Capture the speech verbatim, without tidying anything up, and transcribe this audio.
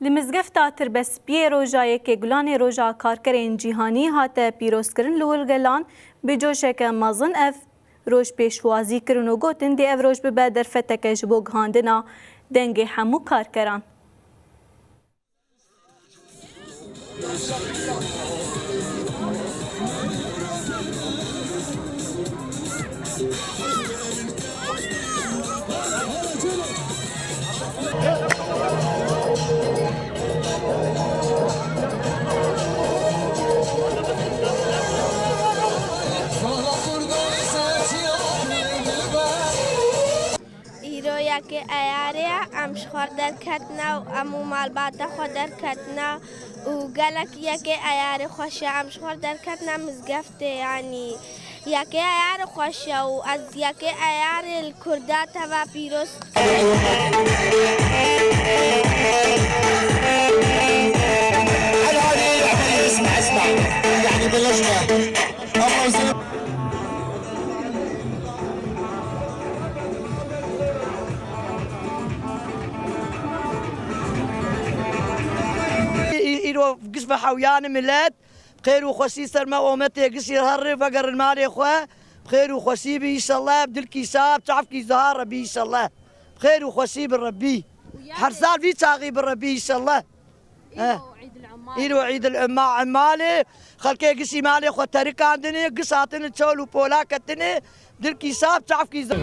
Li mizgefta Tirbespiyê roja yekê Gulanê Roja Karkerên Cîhanî hate pîrozkirin li wir gelan bi coşeke mezin ev roj pêşwazî kirin û gotin, dê ev roj bibe derfeteke ji bo gihandina dengê hemû karkeran. Îro yekê Eyarê ye, em ji xwe derketine û em û malbata xwe derketine û gelek yekê Eyarê xweş e. Em ji xwe derketine mizgeftê, yanî yekê Eyarê xweş e û ez yekê Eyarê li Kurda teva pîroz dikim. Î-, îro giş ve hewyanê milet, bi xêr û xweşî ser me ometê gişî herre vegerin malê xwe. Bi xêr û xweşî bi înşallah, bi dilkî şa, bi çavkî ziha Rebî înşallah. Bi xêr û xweşî bi Rebî. Her sal vî çaxî bi Rebî înşallah. He. Îro Îd el Umma, Ummalê, xelkê gişî malê xwe terikandinê, giş hatine çol û pola ketine, dilkî şa, çavkî ziha.